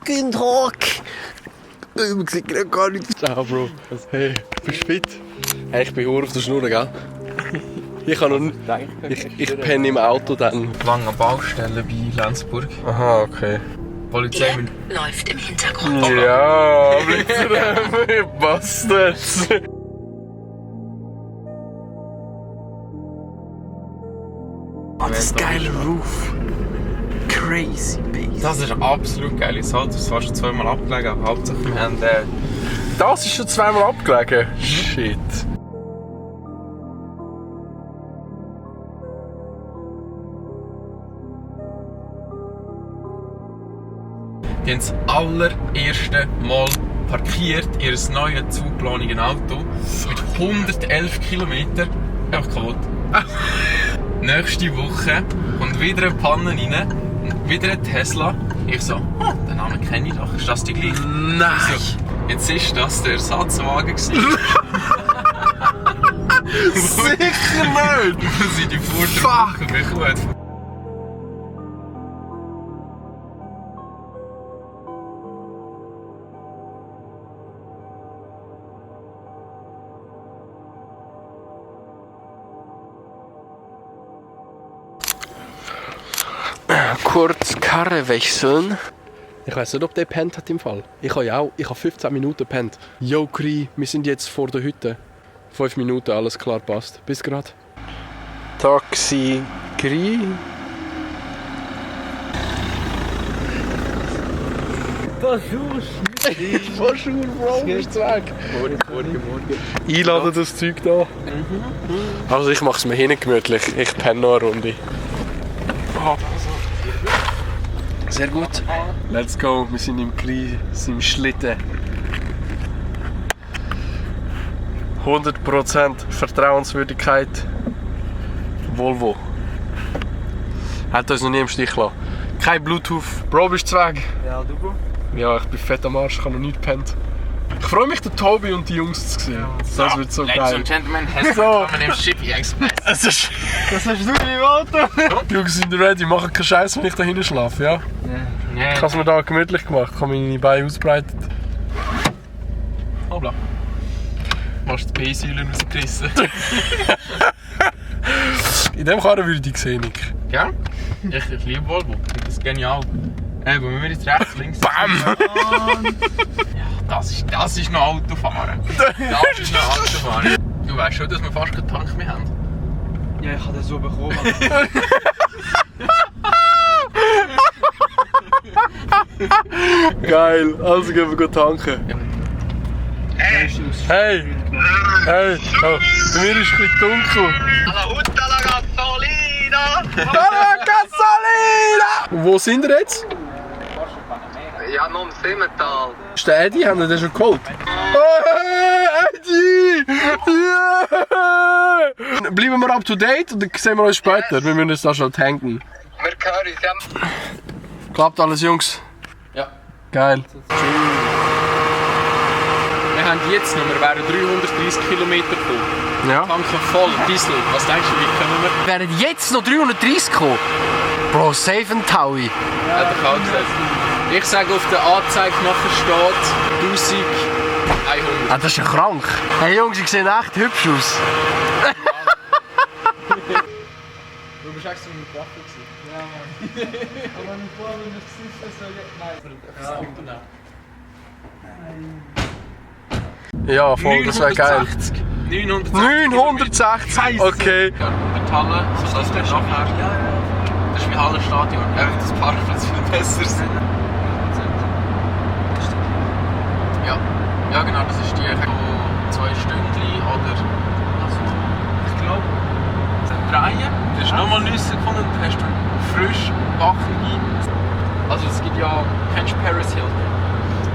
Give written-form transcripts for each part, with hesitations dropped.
Guten Tag. Man sieht gar nichts. Ciao, Bro. Hey, bist du fit? Hey, ich bin auf der Schnur, gell? Ich penne im Auto dann. Lange Baustelle bei Lenzburg. Aha, okay. Polizei läuft im Hintergrund. Ja, bitte, Bastards. Oh, das ist geiler Roof. Crazy Base. Das ist absolut geil. Das ist fast schon zweimal abgelegen, aber hauptsächlich wir haben Das ist schon zweimal abgelegen? Shit. die haben das allererste Mal parkiert, ihr neues zugeplantes Auto mit 111 Kilometern einfach kaputt. Nächste Woche kommt wieder eine Panne rein, wieder ein Tesla. Ich so, den Namen kenne ich doch, ist das die gleiche? Nein! So, jetzt ist das der Ersatzwagen gewesen. Sicher nicht! Wo sie die Vorderwoche bekommen. Kurz Karre wechseln. Ich weiss nicht, ob der pennt hat im Fall. Ich habe ja auch. Ich habe 15 Minuten pennt. Yo, Kri, wir sind jetzt vor der Hütte. 5 Minuten, alles klar, passt. Bis grad. Taxi Kri. Bonjour, Bro, bist du weg? Morgen. Einladen das Zeug da. Also ich mach's mir hinten gemütlich. Ich penne noch eine Runde. Sehr gut. Let's go. Wir sind im Kri, im Schlitten. 100% Vertrauenswürdigkeit. Volvo. Hat uns noch nie im Stich gelassen. Kein Bluetooth. Bro, bist du weg? Ja, du, Bro? Ja, ich bin fett am Arsch, ich habe noch nicht gepennt. Ich freue mich, den Tobi und die Jungs zu sehen. Das wird so Ladies geil. and Gentlemen, herzlich So. willkommen im Shippy Express. Das hast du im Auto? Die Jungs sind ready, machen keinen Scheiß, wenn ich da hinten schlafe, ja? Ich habe es mir da gemütlich gemacht, ich habe meine Beine ausbreitet. Hoppla. Du hast die B-Säulen rausgerissen. In dem Karren würde ich dich sehen, Nick. Ja? Ich liebe Volvo. Das ist genial. Wenn wir jetzt rechts, links... Bam! Ja, das ist noch Autofahren. Das ist noch Autofahren. Du weißt schon, dass wir fast keinen Tank mehr haben. Ja, ich habe das so bekommen. Geil, also gehen wir tanken. Hey! Hey! Oh, bei mir ist es ein bisschen dunkel. Alla Gasolina! Wo sind wir jetzt? Ja, noch im Simmental. Ist der Eddie? Haben wir den schon geholt? Hey, Eddie! Yeah! Bleiben wir up to date und dann sehen wir uns später. Wir müssen uns da schon tanken. Wir hören uns, ja. Klappt alles, Jungs? Ja. Geil. Wir haben jetzt noch, wir wären 330 Kilometer gekommen. Ja? Tanken voll, Diesel. Was denkst du, wie können wir? Wir werden jetzt noch 330 kommen. Bro, save and Taui. Hat er kalt gesagt. Ich sage, auf der Anzeige nachher steht 1100. Ah, das ist ja krank. Hey Jungs, ich sehe echt hübsch aus. Du bist extra mit dem Waffe gewesen. Ja, Mann. Aber wenn ich vorher nicht gesehen habe, soll ich... Nein. Ja, voll, das wäre geil. 960! Okay. Ja, mit Halle, so dass wir nachher... Das ist wie Hallenstadion. Einfach das Parkplatz viel besser sind. Ja, genau, das ist die so 2 Stündchen oder... Also, ich glaube... 3. Du hast nochmal 9 Sekunden und dann hast du frisch backige... Also es gibt ja... Kennst du Paris Hilton?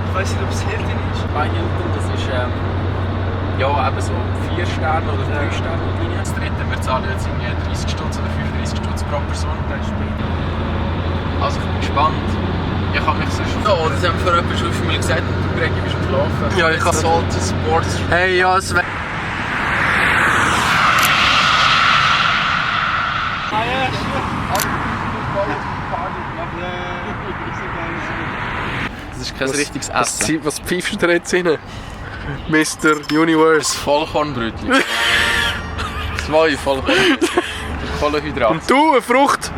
Ich weiß nicht, ob es Hilton ist. Bei Hilton, das ist ja eben so 4 Sterne oder 3 Sterne Linie. Das dritte, wir zahlen jetzt irgendwie 30 Stutz oder 35 Stutz pro Person. Also ich bin gespannt. Ich habe mich sonst... Oh, das haben wir vor etwa schon mal gesagt und du, Gregi, bist am Schlafen. Ja, ich habe... Salty Sports... Hey, ja, es wäre... Ah ja, stimmt. Kein richtiges Essen. Was pfeifst du denn jetzt rein? Mr. Universe. Vollkornbrötchen. 2 Kohlenhydrate. Und du, eine Frucht?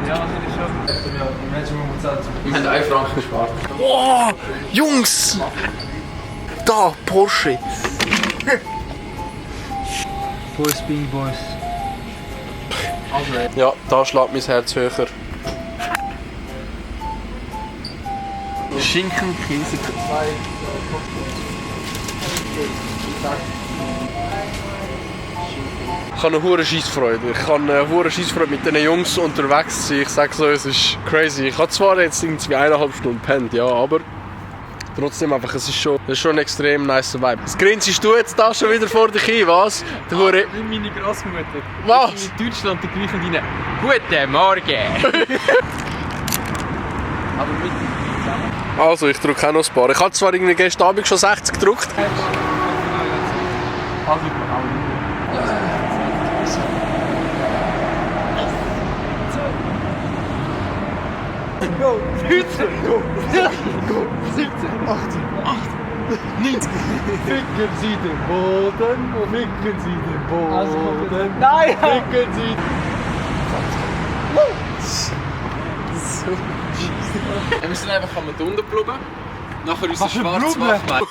Ja, finde ich schon. Ja, die Menschen muss man zahlen. Wir haben 1 Franken gespart. Oh, Jungs! Da, Porsche. Boys being boys. Ja, da schlägt mein Herz höher. Schinken, Käse. Ich habe eine hohe Scheissfreude. Ich habe eine hohe Scheissfreude mit diesen Jungs unterwegs zu sein. Ich sage so, es ist crazy. Ich habe zwar jetzt irgendwie 1,5 Stunden gepennt, ja, aber trotzdem einfach, es ist schon ein extrem nice Vibe. Was grinst du jetzt da schon wieder vor dich hin, was? Der Hure... Wie meine Großmutter. Was? In Deutschland, die gleichen rein. Guten Morgen! Aber mit Also, ich drücke auch noch ein paar. Ich habe zwar irgendwie gestern Abend schon 60 gedrückt. Go! 17! Go! 17! 18! 19! Ficken Sie den Boden! Ficken Sie den Boden! Nein! Ficken Sie... Wir müssen einfach am Dunden bleiben. Nachher unser schwarzes Blumen? Wachwein.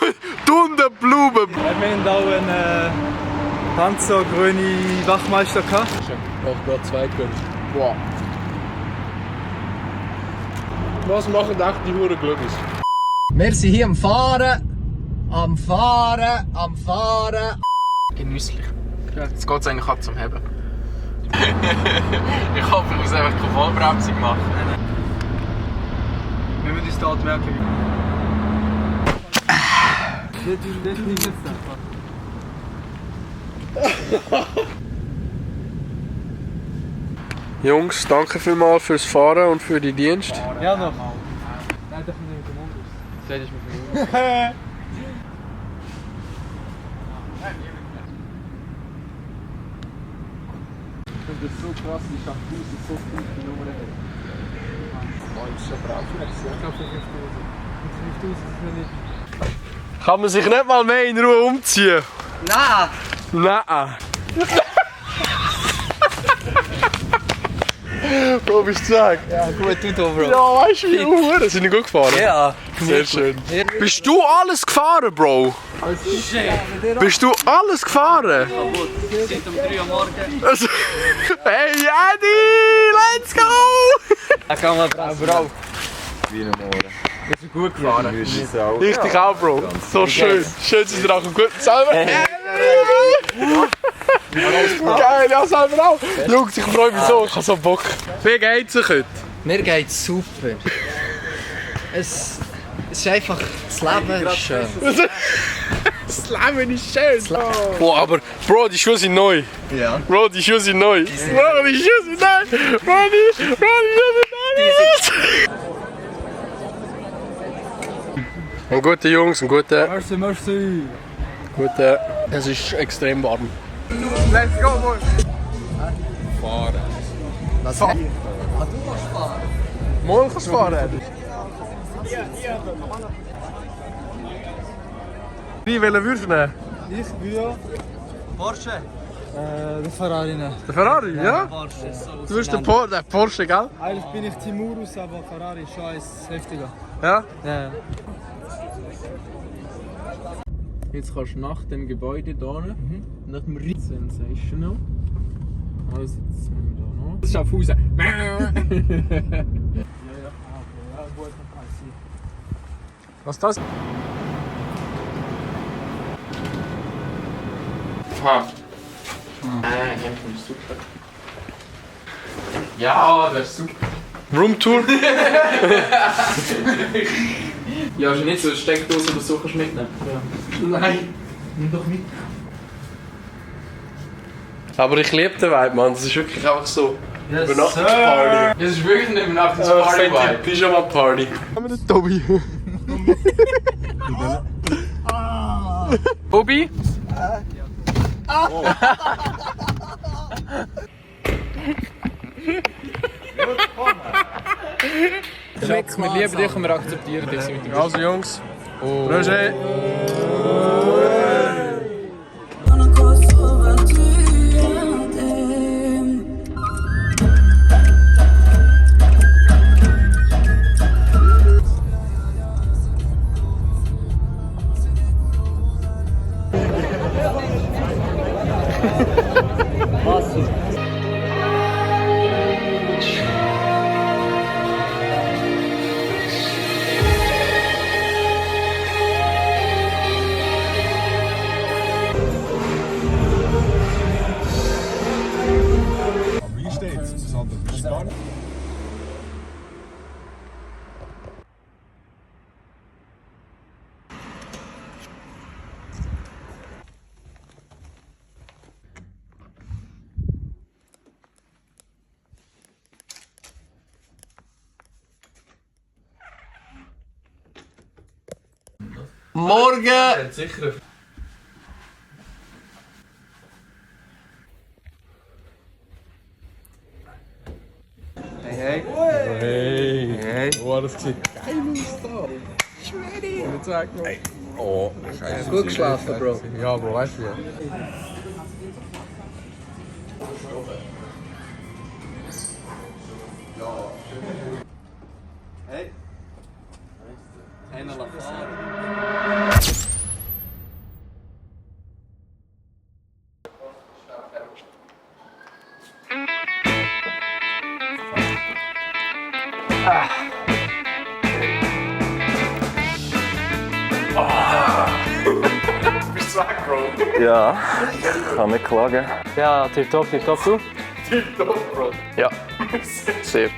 Dundenblumen! Wir haben auch einen ganz so grüne Wachmeister gehabt. Ich gerade 2 gehen. Wow. Was machen echt die Huren Glückis? Wir sind hier am Fahren. Genüsslich. Jetzt geht es eigentlich auch zum Heben. Ich hoffe, ich muss einfach keine Vollbremsung machen. Wir müssen uns dort merken. Das liegt jetzt da. Jungs, danke vielmals fürs Fahren und für die Dienst. Ja, noch. Nein, das mit dem Mund aus. Das ist mit mir. Das ist so krass, wie Schaffhausen so viele Nummern hat. Oh, ist schon brav. Ich glaube, 5000. 5000 ist nicht. Kann man sich nicht mal mehr in Ruhe umziehen? Nein! Nein. Bro, bist du weg? Ja, gut, du da, Bro. Ja, weißt du, wie Uhren? Sind die gut gefahren? Ja. Sehr schön. Bist du alles gefahren, Bro? Bist du alles gefahren? Seit um 3 Uhr morgens. Also, hey, Eddie, let's go! Da kann man Bro. Gut gefahren. Richtig auch, Bro. So schön. Schön, dass ihr auch einen guten selber. Geil, ja, selber auch. Jungs, ich freue mich so, ich habe so Bock. Wie geht's euch heute? Mir geht's super. Es ist einfach, das Leben ist schön. Das Leben ist schön. Boah, aber Bro, die Schuhe sind neu. Ja. Bro, die Schuhe sind neu. Bro, die Schuhe sind neu. Bro, die Schuhe sind neu. Ein guter Jungs, ein guter. Merci. Es ist extrem warm. Let's go, boy! Was? Morgen kannst du fahren. Wie, welchen würdest du nehmen? Ich will Porsche. Den Ferrari nehmen. Der Ferrari, ja? Porsche. Du willst den Porsche, gell? Eigentlich bin ich Timurus, aber Ferrari ist schon eins heftiger. Ja? Ja. Jetzt kannst du nach dem Gebäude hier, nach dem Ried Sensational. Also jetzt haben wir hier noch. Das ist Schaffhausen. Was ist das? Aha. Super. Ja, das ist super. Roomtour? Ja, ist nicht so eine Steckdose oder so kannst du mitnehmen. Ja. Nein, nimm doch mit. Aber ich liebe den Vibe, Mann. Das ist wirklich einfach so. Yes, Übernachtungsparty. Das ist wirklich nicht mehr nach dem Party-Vibe. Pyjama-Party. Haben wir den Tobi? Bobby? Schatz, wir lieben dich und wir akzeptieren dich. Also Jungs, Roger. Wie steht's? Das andere ist gar nicht. Morgen! Sicher. Hey. Hey. Wo war das gewesen? Geil aus da. Schwede. Und zeig noch. Oh, scheiße. Gut geschlafen, Bro. Ja, Bro, weißt du ja. Hey. Einer fahren. Ja, kann nicht klagen. Ja, tipptopp, tipptopp, du? Ja, sehr.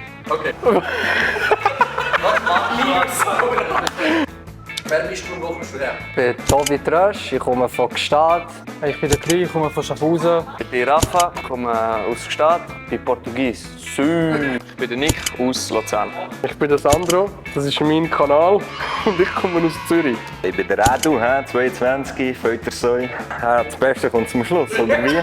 Wer bist du und wo kommst du her? Ich bin Tobi Trösch, ich komme von Gstaad. Ich bin der Kli, ich komme von Schaffhausen. Ich bin Rafa, komme aus Gstaad, bin Portugies. Ich bin der Nick aus Luzern. Ich bin der Sandro, das ist mein Kanal und ich komme aus Zürich. Ich bin der Edu, 22, Feutersäu. Das Beste kommt zum Schluss, oder wie?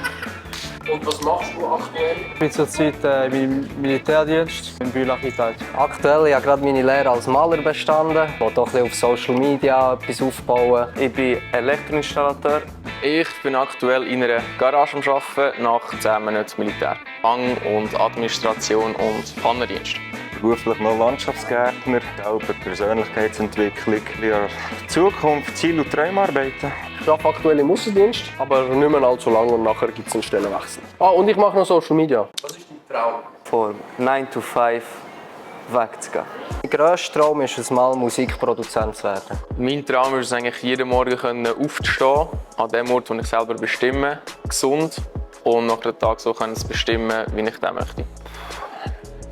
Und was machst du aktuell? Ich bin zurzeit im Militärdienst in Bülach-Italien. Aktuell habe ich gerade meine Lehre als Maler bestanden. Ich will doch ein bisschen auf Social Media etwas aufbauen. Ich bin Elektroinstallateur. Ich bin aktuell in einer Garage am Arbeiten, nach 10 Monaten Militär. Fang- und Administration und Pannendienst. Beruflich noch Landschaftsgärtner, auch bei Persönlichkeitsentwicklung. Ja, Zukunft, Ziel und Träume arbeiten. Ich arbeite aktuell im Aussendienst, aber nicht mehr allzu lange und nachher gibt es einen Stellenwechsel. Und ich mache noch Social Media. Was ist dein Traum? Von 9 to 5 wegzugehen. Mein grösster Traum ist es mal, Musikproduzent zu werden. Mein Traum ist es eigentlich, jeden Morgen aufzustehen, an dem Ort, den ich selber bestimme, gesund und nach dem Tag so können bestimmen, wie ich das möchte.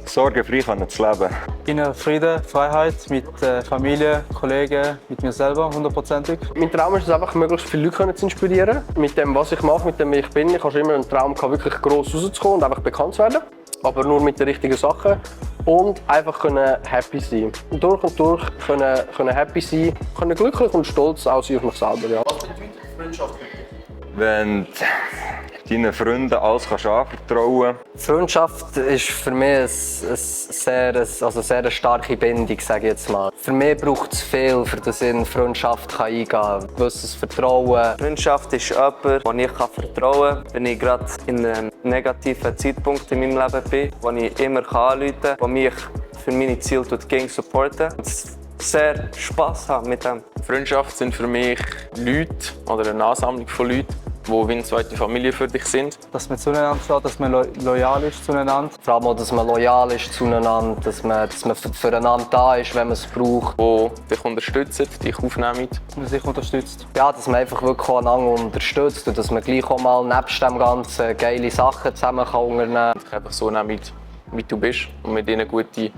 Sorgenfrei zu leben. In Frieden, Freiheit mit Familie, Kollegen, mit mir selber, 100%ig. Mein Traum ist es einfach, möglichst viele Leute zu inspirieren. Mit dem, was ich mache, mit dem, wie ich bin. Ich habe schon immer einen Traum gehabt, wirklich gross rauszukommen und einfach bekannt zu werden. Aber nur mit den richtigen Sachen. Und einfach happy sein. Durch und durch können happy sein, können glücklich und stolz auch sein auf mich selber. Ja. Was bedeutet Freundschaft für dich? Wenn deinen Freunden alles anvertrauen kannst. Freundschaft ist für mich eine sehr starke Bindung, sage ich jetzt mal. Für mich braucht es viel, für das ich in Freundschaft eingehen kann. Gewisses Vertrauen. Freundschaft ist jemand, dem ich vertrauen kann, wenn ich gerade in einem negativen Zeitpunkt in meinem Leben bin, wo ich immer anrufen kann, der mich für meine Ziele supporten und sehr Spass haben mit dem. Freundschaft sind für mich Leute oder eine Ansammlung von Leuten, die wie eine zweite Familie für dich sind. Dass man zueinander steht, dass man loyal ist zueinander. Vor allem auch, dass man loyal ist zueinander, dass man füreinander da ist, wenn man es braucht. Die dich unterstützen, dich aufnehmen. Und sich unterstützt. Ja, dass man einfach wirklich einander unterstützt und dass man gleich auch mal nebst dem Ganzen geile Sachen zusammen unternehmen kann. Dich einfach so nehmen, wie du bist und mit ihnen gute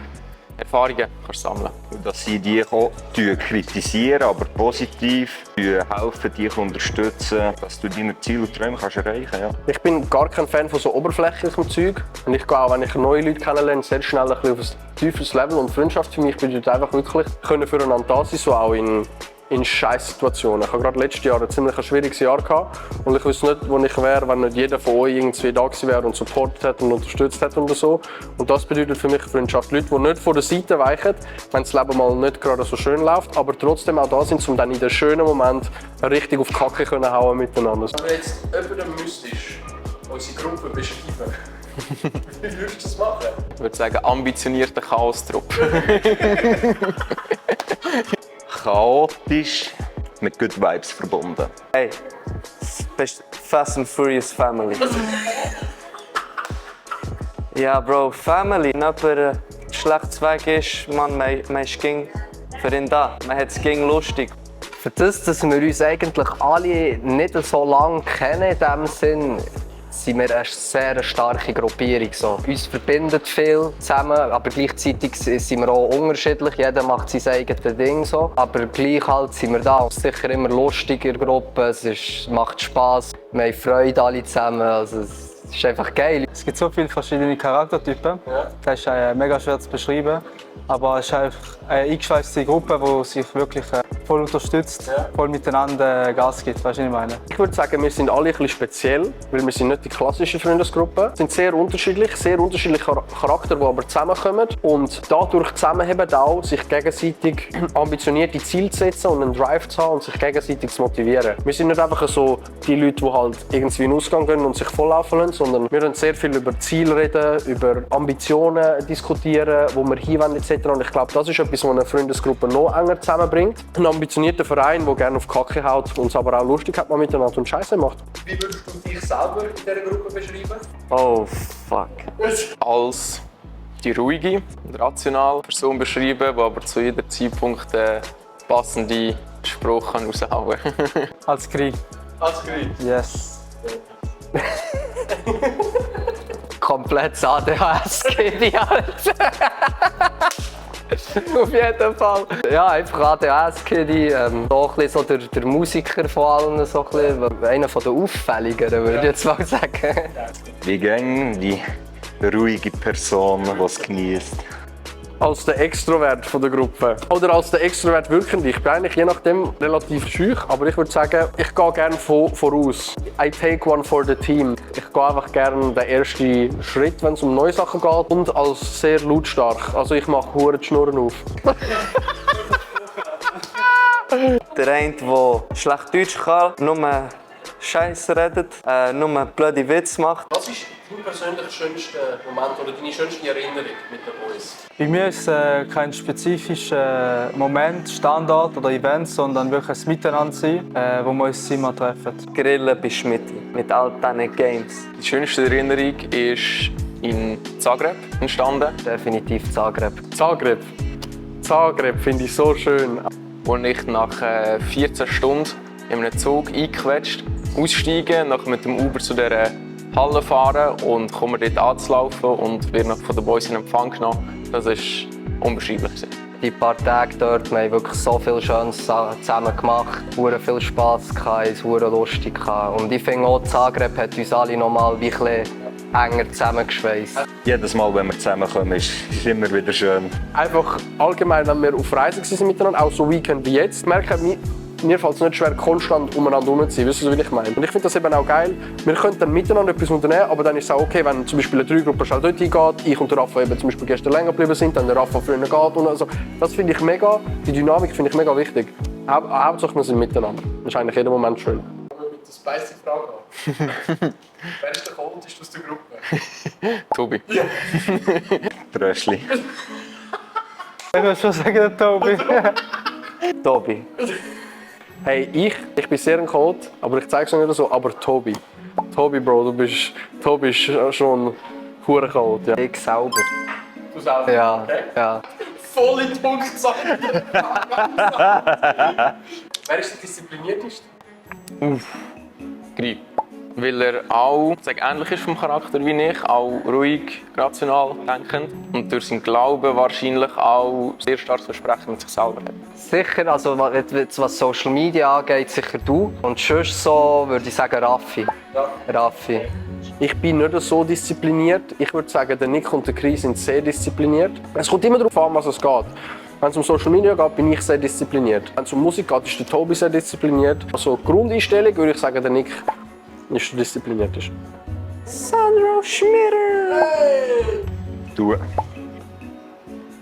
Erfahrungen kannst sammeln. Dass sie dich auch kritisieren, aber positiv helfen, dich unterstützen, dass du deine Ziele und Träume kannst erreichen kannst. Ja. Ich bin gar kein Fan von so oberflächlichem Zeug. Und ich gehe auch, wenn ich neue Leute kennenlerne, sehr schnell ein bisschen auf ein tieferes Level. Und Freundschaft für mich bedeutet einfach wirklich, können füreinander da sein, so auch in in Scheißsituationen. Ich habe gerade letztes Jahr ein ziemlich schwieriges Jahr gehabt und ich wüsste nicht, wo ich wäre, wenn nicht jeder von euch irgendwie da gewesen wäre und supportet hat und unterstützt hat und so. Und das bedeutet für mich Freundschaft. Leute, die nicht von der Seite weichen, wenn das Leben mal nicht gerade so schön läuft, aber trotzdem auch da sind, um dann in den schönen Moment richtig auf die Kacke können hauen miteinander. Wenn jetzt jemand mystisch unsere Gruppe beschreiben, wie würdest du das machen? Ich würde sagen, ambitionierter Chaos-Trupp. Chaotisch, mit Good Vibes verbunden. Hey, Fast and Furious Family. Ja, Bro, Family. Wenn jemand schlecht weg ist, man ist ging für ihn da. Man hat es ging lustig. Für das, dass wir uns eigentlich alle nicht so lange kennen, in dem Sinn, sind wir eine sehr starke Gruppierung. So. Uns verbindet viel zusammen, aber gleichzeitig sind wir auch unterschiedlich. Jeder macht sein eigenes Ding. So. Aber gleich halt sind wir da. Es ist sicher immer lustig in der Gruppe, macht Spass. Wir haben Freude alle zusammen. Also, es ist einfach geil. Es gibt so viele verschiedene Charaktertypen. Ja. Das ist mega schwer zu beschreiben. Aber es ist einfach eine eingeschweißte Gruppe, die sich wirklich voll unterstützt, voll miteinander Gas gibt. Weißt du, was ich meine? Ich würde sagen, wir sind alle ein bisschen speziell, weil wir sind nicht die klassische Freundesgruppe. Wir sind sehr unterschiedliche Charaktere, die aber zusammenkommen und dadurch zusammenheben auch, sich gegenseitig ambitionierte Ziele zu setzen und einen Drive zu haben und sich gegenseitig zu motivieren. Wir sind nicht einfach so die Leute, die halt irgendwie in den Ausgang gehen und sich volllaufen lassen, sondern wir reden sehr viel über Ziele reden, über Ambitionen diskutieren, wo wir hinwollen etc. Und ich glaube, das ist etwas, was eine Freundesgruppe noch enger zusammenbringt. Ein ambitionierter Verein, der gerne auf die Kacke haut und es aber auch lustig hat, man miteinander und Scheiße macht. Wie würdest du dich selber in dieser Gruppe beschreiben? Oh, fuck. Als die ruhige und rationale Person beschreiben, die aber zu jedem Zeitpunkt passende Spruch raushauen kann. Als Krieg. Als Krieg? Yes. Komplett ADHS-Kid, Auf jeden Fall. Ja, einfach ADHS-Kid, so der Musiker von allen, so einer der auffälligeren, würde ich jetzt mal sagen. Wie gäng die ruhige Person, die es genießt. Als der Extrovert von der Gruppe. Oder als der Extrovert Wirkende. Ich bin eigentlich je nachdem relativ schüch, aber ich würde sagen, ich gehe gerne voraus. I take one for the team. Ich gehe einfach gerne den ersten Schritt, wenn es um neue Sachen geht. Und als sehr lautstark. Also ich mache hure die Schnurren auf. Der eine, der schlecht Deutsch kann, nur Scheiße redet, nur blöde Witze macht. Was ist dein persönlich schönster Moment oder deine schönste Erinnerung mit den Boys? Bei mir ist es kein spezifischer Moment, Standort oder Event, sondern wirklich ein Miteinander sein, wo wir uns immer treffen. Grillen bei Schmitti mit all diesen Games. Die schönste Erinnerung ist in Zagreb entstanden. Definitiv Zagreb. Zagreb finde ich so schön. Wo ich nach 14 Stunden in einem Zug eingequetscht, aussteigen, nachher mit dem Uber zu dieser Halle fahren und komme dort anzulaufen und werde noch von den Boys in Empfang genommen. Das war unbeschreiblich. Die paar Tage dort, wir haben wirklich so viel Schönes zusammen gemacht, sehr viel Spass gehabt, es war sehr lustig gehabt. Und ich finde auch, Zagreb hat uns alle noch mal ein bisschen enger zusammengeschweißt. Jedes Mal, wenn wir zusammenkommen, ist es immer wieder schön. Einfach allgemein, wenn wir auf Reisen waren miteinander, auch so Weekend wie jetzt, merke ich, mir fällt es nicht schwer, konstant umeinander herum zu sein. Weißt du, wie ich meine? Und ich finde das eben auch geil. Wir können dann miteinander etwas unternehmen, aber dann ist es auch okay, wenn zum Beispiel eine Dreigruppe schnell dort hingeht, ich und der Rafa eben zum Beispiel gestern länger geblieben sind, dann der Rafa früher geht und also. Das finde ich mega, die Dynamik finde ich mega wichtig. Hauptsache wir sind miteinander. Das ist eigentlich jeden Moment schön. Aber mit der spicy Frage an. Wer ist der Coldeste aus der Gruppe? Tobi. Ja. Tröschli. Ich würde schon sagen, Tobi. Tobi. Hey, ich bin sehr ein Code, aber ich zeige es nicht so, aber Tobi. Tobi, Bro, Tobi ist schon ein Code, ja. Ich selber. Du selber? Ja, okay. Ja. Voll in den Punkt gesagt. Wer ist der disziplinierteste? Gri. Weil er auch ähnlich ist vom Charakter wie ich, auch ruhig, rational denkend und durch seinen Glauben wahrscheinlich auch sehr starkes Versprechen mit sich selber hat. Sicher, also was Social Media angeht, sicher du. Und sonst so würde ich sagen Raffi. Ja. Raffi. Ich bin nicht so diszipliniert. Ich würde sagen, der Nick und der Chris sind sehr diszipliniert. Es kommt immer darauf an, was es geht. Wenn es um Social Media geht, bin ich sehr diszipliniert. Wenn es um Musik geht, ist der Tobi sehr diszipliniert. Also Grundeinstellung würde ich sagen, der Nick ist der disziplinierteste. Sandro Schmitter! Du.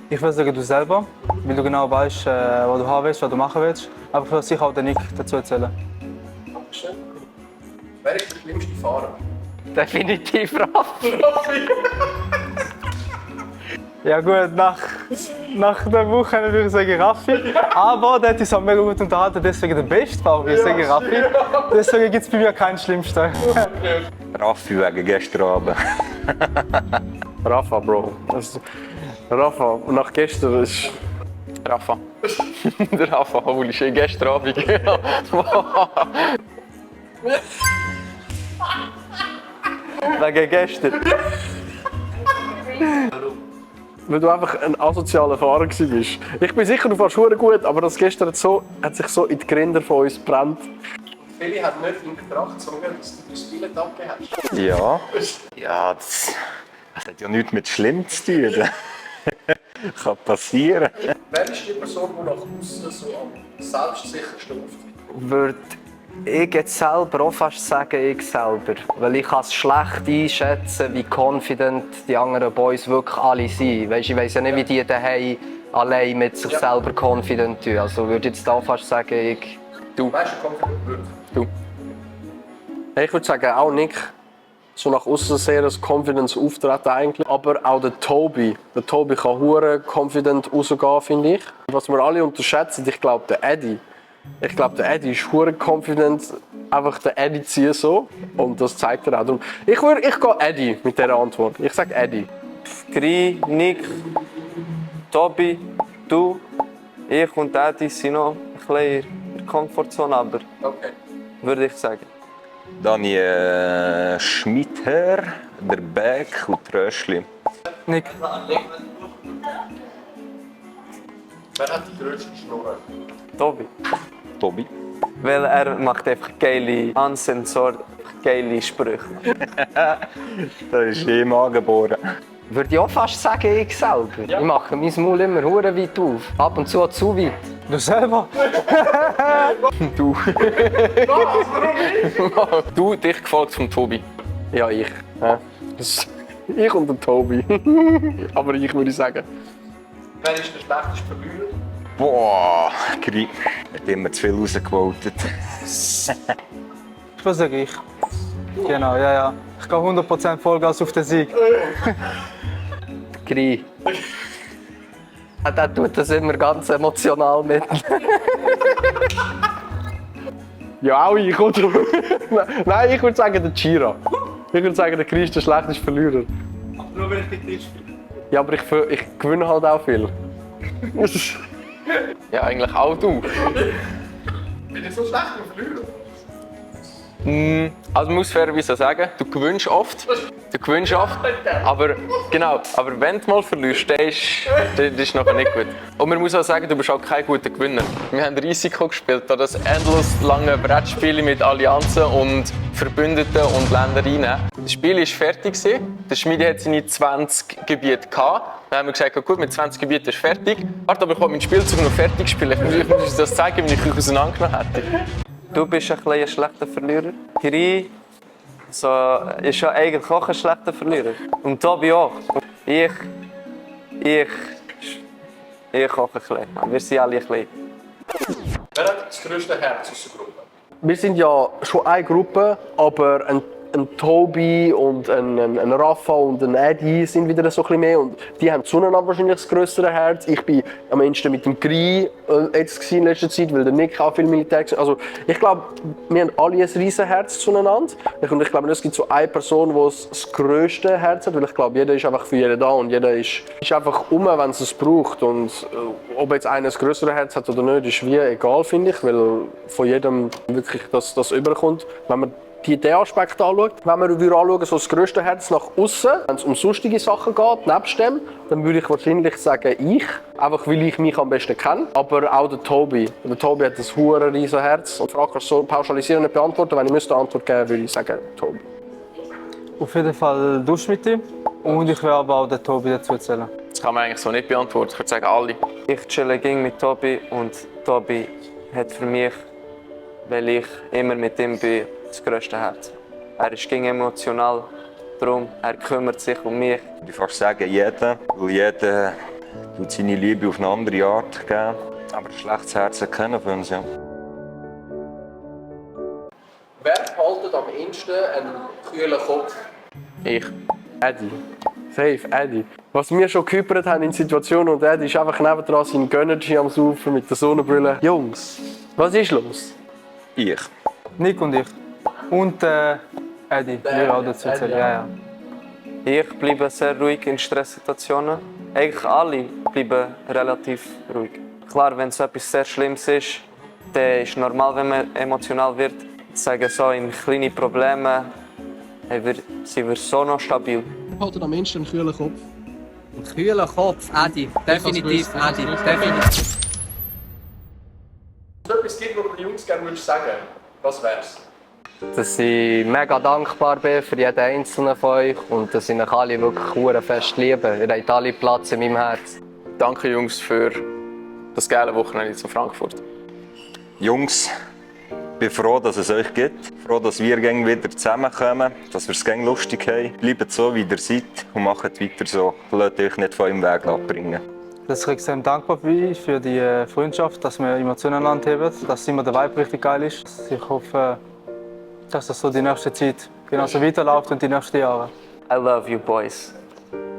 Ich würde sagen, du selber, weil du genau weißt, was du haben willst, was du machen willst. Aber für sich auch den Nick dazu erzählen. Wer ist der schlimmste Fahrer? Definitiv Raffi. Ja gut, nach der Woche würde ich sagen Raffi. Aber der hat uns auch mega gut unterhalten, deswegen der beste Fahrer, ich sage Raffi. Deswegen gibt es bei mir keinen Schlimmsten. Raffi wegen gestern Abend. Rafa, Bro. Rafa, nach gestern ist... Rafa. Der Rafa, holy shit, gestern Abend. Wegen gestern. Weil du einfach ein asozialer Fahrer warst. Ich bin sicher, du fährst verdammt gut, aber das gestern hat sich so in die Gränder von uns gebrannt. Viele haben nicht in Betracht gezogen, dass du das Billett abgegeben hast. Ja. Ja, das hat ja nichts mit Schlimm zu tun. Kann passieren. Wer ist die Person, die nach außen so am selbstsichersten auftritt? Würde ich jetzt selber auch fast sagen, ich selber. Weil ich kann es schlecht einschätzen, wie confident die anderen Boys wirklich alle sind. Weißt, ich weiss ja nicht, wie die daheim allein mit sich selber confident tun. Also würde ich jetzt da fast sagen, ich... Du. Weißt du, confident wirklich? Du. Ich würde sagen, auch Nick. So nach außen sehr ein Confidence auftreten eigentlich. Aber auch der Tobi. Der Tobi kann hure confident rausgehen, finde ich. Was wir alle unterschätzen, ich glaube, der Eddie. Ich glaube, der Eddie ist hure confident, einfach den Eddie ziehen so. Und das zeigt er auch. Darum, ich gehe Eddie mit dieser Antwort. Ich sage Eddie. Gri, Nick, Tobi, du, ich und Eddie sind noch ein bisschen in der Komfortzone, aber Okay. würde ich sagen. Dann Schmitter, der Beck und Tröschli. Nick. Wer hat die grösste Schnurre? Tobi. Tobi. Weil er macht einfach geile, uncensored, geile Sprüche. Das ist ihm angeboren. Würde ich auch fast sagen, ich selber. Ich mache mein Maul immer hure weit auf. Ab und zu auch zu weit. Du selber? Du. Du, dich gefolgt vom Tobi. Ja, ich. Ja. Ich und der Tobi. Aber ich würde sagen. Wer ist der schlechteste Verlierer? Boah, Gri. Hat immer zu viel rausgewotet. Ich würde sagen, ich. Genau, ja, ja. Ich gehe 100% Vollgas auf den Sieg. Gri. Der tut das immer ganz emotional mit. Ja, auch ich, oder? Nein, ich würde sagen der Chira. Ich würde sagen, der Chris ist der schlechteste Verlierer. Aber nur wenn ich den Chris spiele. Ja, aber ich gewinne halt auch viel. Ja, eigentlich auch du. Bin ich so schlecht im Verlierer? Also man muss fairerweise sagen, du gewinnst oft. Aber genau, aber wenn du mal verlierst, das ist nachher nicht gut. Und man muss auch sagen, du bist auch kein guter Gewinner. Wir haben Risiko gespielt, da das endlos lange Brettspiele mit Allianzen und Verbündeten und Ländereien. Das Spiel war fertig. Der Schmiede hat seine 20 Gebiete gehabt. Dann haben wir gesagt, gut, mit 20 Gebieten ist fertig. Warte, aber ich will meinen Spielzug noch fertig spielen. Ich muss euch das zeigen, wenn ich euch auseinandergenommen hätte. Du bist ein bisschen ein schlechter Verlierer. Gri ist ja eigentlich auch ein schlechter Verlierer. Und Tobi auch. Ich auch ein bisschen. Wir sind alle ein bisschen. Wer hat das grösste Herz aus der Gruppe? Wir sind ja schon eine Gruppe, aber ein Tobi und ein Rafa und ein Eddie sind wieder so ein bisschen mehr. Und die haben zueinander wahrscheinlich das grössere Herz. Ich bin am ehesten mit dem Gri jetzt in letzter Zeit, weil der Nick auch viel Militär war. Also ich glaube, wir haben alle ein riesen Herz zueinander. Und ich glaube, es gibt so eine Person, die das grösste Herz hat, weil ich glaube, jeder ist einfach für jeden da und jeder ist einfach wenn es es braucht. Und ob jetzt einer das grössere Herz hat oder nicht, ist wie egal, finde ich, weil von jedem wirklich das überkommt. Wenn man den Aspekt anschaut. Wenn wir anschauen, so das grösste Herz nach außen, wenn es um sonstige Sachen geht, nebst dem, dann würde ich wahrscheinlich sagen, ich. Einfach weil ich mich am besten kenne. Aber auch der Tobi. Der Tobi hat ein hure riesen Herz. Und die Frage kannst du so pauschalisieren nicht beantworten. Wenn ich müsste eine Antwort geben, würde ich sagen, Tobi. Auf jeden Fall du mit ihm. Und ich will aber auch den Tobi dazu erzählen. Das kann man eigentlich so nicht beantworten. Ich würde sagen, alle. Ich chille ging mit Tobi und Tobi hat für mich, weil ich immer mit ihm bin, das grösste Herz. Er ist ging emotional, darum er kümmert sich um mich. Ich würde fast sagen, jeder, weil jeder tut seine Liebe auf eine andere Art geben. Aber ein schlechtes Herz kennen für uns, ja. Wer behaltet am ehesten einen kühlen Kopf? Ich. Eddie. Safe, Eddie. Was wir schon gehypert haben in Situationen und Eddie ist einfach nebendran sein Gönnergy am Saufen mit der Sonnenbrille. Jungs, was ist los? Ich. Nick und ich. Und Eddie, wir auch dazu zählen. Ja. Ich bleibe sehr ruhig in Stresssituationen. Eigentlich alle bleiben relativ ruhig. Klar, wenn es etwas sehr Schlimmes ist, dann ist es normal, wenn man emotional wird. Ich sage so, in kleinen Problemen sind wir so noch stabil. Behaltet am ehesten einen kühlen Kopf. Ein kühler Kopf, Adi. Definitiv, Adi. Definitiv. Wenn es etwas gibt, was du den Jungs gerne sagen würdest, was wär's? Dass ich mega dankbar bin für jeden einzelnen von euch und dass ich euch alle wirklich fest liebe. Ihr habt alle Platz in meinem Herz. Danke Jungs für das geile Wochenende zu Frankfurt. Jungs, ich bin froh, dass es euch gibt. Froh, dass wir gäng wieder zusammenkommen, dass wir es gäng lustig haben. Bleibt so, wie ihr seid und macht weiter so. Lasst euch nicht von eurem Weg abbringen. Dass ich extrem dankbar bin für die Freundschaft, dass wir immer zueinander haben, dass immer der Vibe richtig geil ist. Ich hoffe, dass das so die nächste Zeit genauso weiterläuft und die nächsten Jahre. I love you boys.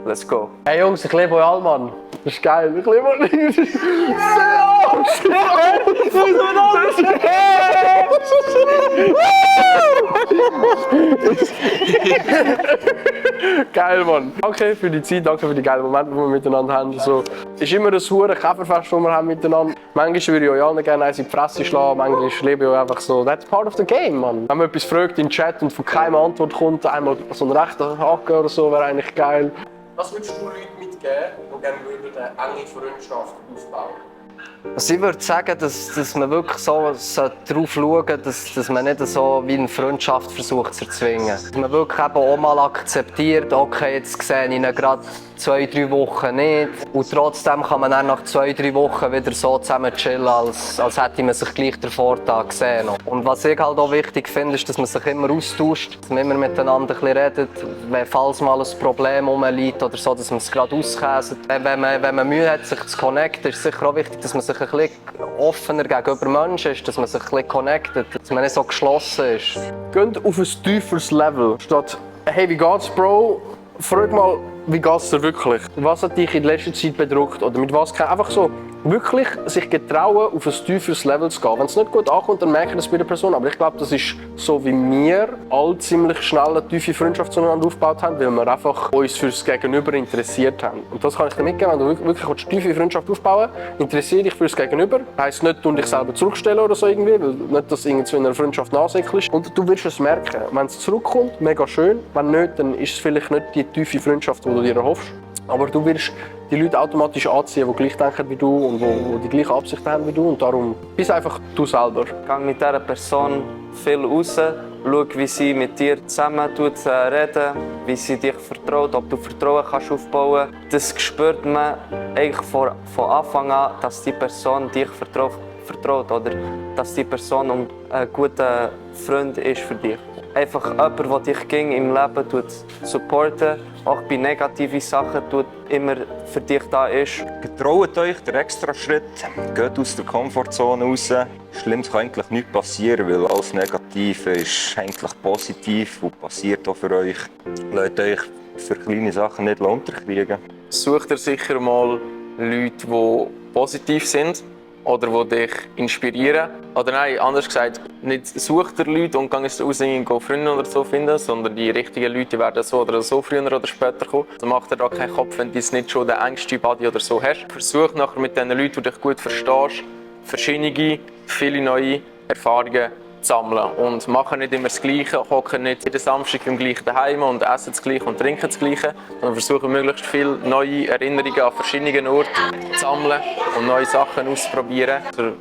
Let's go. Hey Jungs, ich liebe euch alle, Mann. Das ist geil. Ich liebe euch. Geil, Mann. Danke für die Zeit, danke für die geilen Momente, die wir miteinander haben. So, es ist immer ein hure Käferfest, das wir haben miteinander. Manchmal würde ich euch allen gerne eins in die Fresse schlagen, manchmal lebe ich euch einfach so. That's part of the game, Mann. Wenn man etwas fragt im Chat und von keiner Antwort kommt, einmal so ein rechter Haken oder so, wäre eigentlich geil. Was würdest du Leuten mitgeben, die gerne eine enge Freundschaft aufbauen? Also ich würde sagen, dass man wirklich so darauf schauen sollte, dass man nicht so wie eine Freundschaft versucht zu erzwingen. Dass man wirklich eben auch mal akzeptiert, okay, jetzt sehe ich ihn gerade 2-3 Wochen nicht. Und trotzdem kann man dann nach 2-3 Wochen wieder so zusammen chillen, als hätte man sich gleich davor gesehen. Und was ich halt auch wichtig finde, ist, dass man sich immer austauscht, dass man immer miteinander ein bisschen redet, falls mal ein Problem rumliegt oder so, dass man es gerade auskäset. Wenn man Mühe hat, sich zu connecten, ist es sicher auch wichtig, dass man sich ein bisschen offener gegenüber Menschen ist, dass man sich ein bisschen connectet, dass man nicht so geschlossen ist. Geht auf ein tieferes Level. Statt «Hey, wie geht's, Bro?» Frag mal, wie geht's dir wirklich? Was hat dich in letzter Zeit bedrückt? Oder mit was kann einfach so wirklich sich getrauen, auf ein tieferes Level zu gehen. Wenn es nicht gut ankommt, dann merke ich das bei der Person. Aber ich glaube, das ist so, wie wir alle ziemlich schnell eine tiefe Freundschaft zueinander aufgebaut haben, weil wir einfach uns fürs Gegenüber interessiert haben. Und das kann ich dir mitgeben, wenn du wirklich eine tiefe Freundschaft aufbauen willst, interessiere dich fürs Gegenüber. Heisst nicht, du dich selber zurückstellen oder so irgendwie, weil nicht, dass irgendwie zu einer Freundschaft nachsäckelst. Und du wirst es merken, wenn es zurückkommt, mega schön. Wenn nicht, dann ist es vielleicht nicht die tiefe Freundschaft, die du dir erhoffst. Aber du wirst die Leute automatisch anziehen, die gleich denken wie du und die die gleichen Absichten haben wie du. Und darum bist einfach du selber. Geh mit dieser Person viel raus, schau, wie sie mit dir zusammen reden, wie sie dich vertraut, ob du Vertrauen kannst aufbauen kannst. Das spürt man eigentlich von Anfang an, dass die Person dich vertraut oder dass die Person ein guter Freund ist für dich. Einfach jemand, der dich im Leben supporten, auch bei negativen Sachen immer für dich da ist. Getraut euch den extra Schritt, geht aus der Komfortzone raus. Schlimmes kann eigentlich nichts passieren, weil alles Negative ist eigentlich positiv und passiert auch für euch. Lasst euch für kleine Sachen nicht unterkriegen. Sucht ihr sicher mal Leute, die positiv sind oder die dich inspirieren. Oder nein, anders gesagt, nicht sucht ihr Leute und geht raus und Freunde oder so finden, sondern die richtigen Leute werden so oder so früher oder später kommen. Also macht ihr da keinen Kopf, wenn du nicht schon den engsten Buddy oder so hast. Versuch nachher mit den Leuten, die dich gut verstehst, verschiedene, viele neue Erfahrungen zu sammeln. Und machen nicht immer das Gleiche, hocken nicht jeden Samstag im gleichen daheim und essen das Gleiche und trinken das Gleiche, sondern versuchen möglichst viele neue Erinnerungen an verschiedenen Orten zu sammeln und neue Sachen auszuprobieren. Also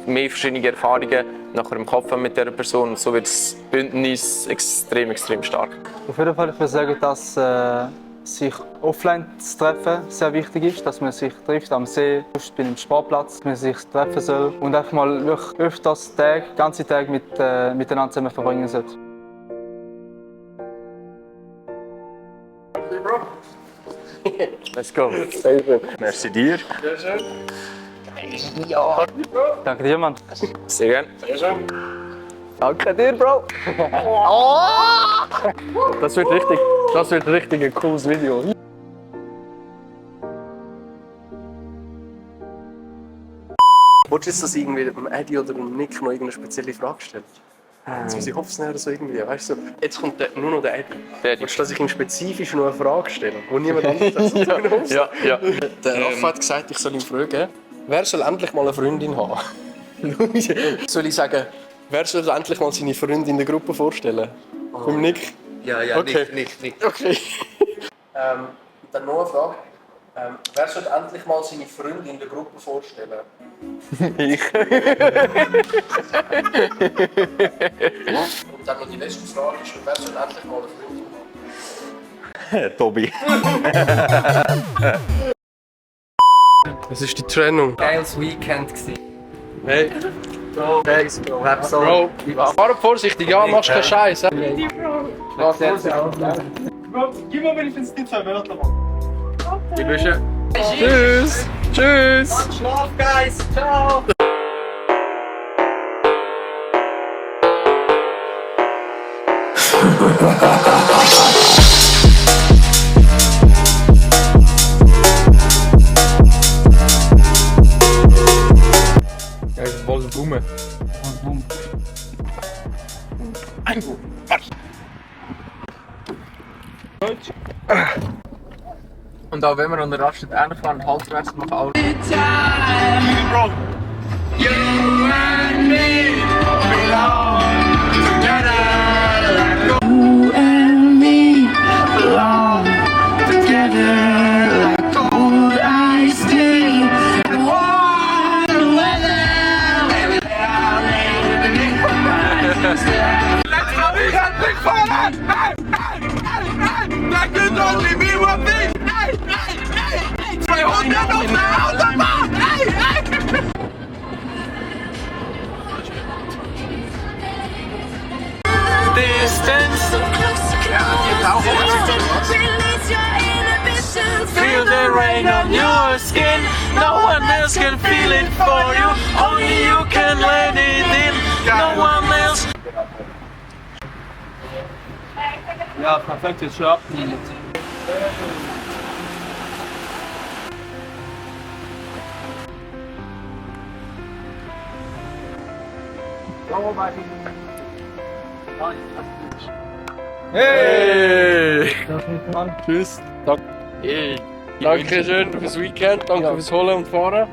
mehr verschiedene Erfahrungen nachher im Kopf haben mit dieser Person. So wird das Bündnis extrem stark. Auf jeden Fall, ich würde sagen, dass sich offline zu treffen sehr wichtig ist, dass man sich trifft am See, beim Sportplatz, dass man sich treffen soll und einfach mal wirklich öfters ganze Tage miteinander zusammen verbringen sollte. Let's go. Merci dir. Ja. Danke dir, Mann. Sehr gerne. Danke dir, Bro. Das wird richtig ein cooles Video. Wolltest du jetzt, dass irgendwie dem Eddie oder dem Nick noch irgendeine spezielle Frage stellen? Jetzt ich hoffe es nicht so irgendwie. Weißt du, jetzt kommt nur noch der Eddie. Wolltest du, dass ich ihm spezifisch noch eine Frage stelle, die niemand anderes hat? Ja. Der Raff hat gesagt, ich soll ihn fragen, wer soll endlich mal eine Freundin haben? Soll ich sagen, wer soll endlich mal seine Freundin in der Gruppe vorstellen? Beim Nick? Ja, Okay. Nicht. Okay. Dann noch eine Frage. Wer soll endlich mal seine Freundin in der Gruppe vorstellen? Ich. Und dann noch die letzte Frage ist, wer soll endlich mal eine Freundin haben? Tobi. Es ist die Trennung. Geiles Weekend gewesen. Hey, Thanks, Bro. Hab so. Bro, fahr vorsichtig, ja, machst keinen Scheiß. Bro, gib mir wenigstens die 2 Wörter, Mann. Tschüss. Tschüss. Schlaf, Guys. Ciao. Ja, was Bumme. Und auch wenn wir an der Raststätte reinfahren, Halswärts machen alle. Feel the rain on your skin. No one else can feel it for you. Only you can let it in. No one else. Ja, perfekt, jetzt schon ab. Hey! Mann. Tschüss. Danke schön fürs Weekend, danke fürs Holen und Fahren.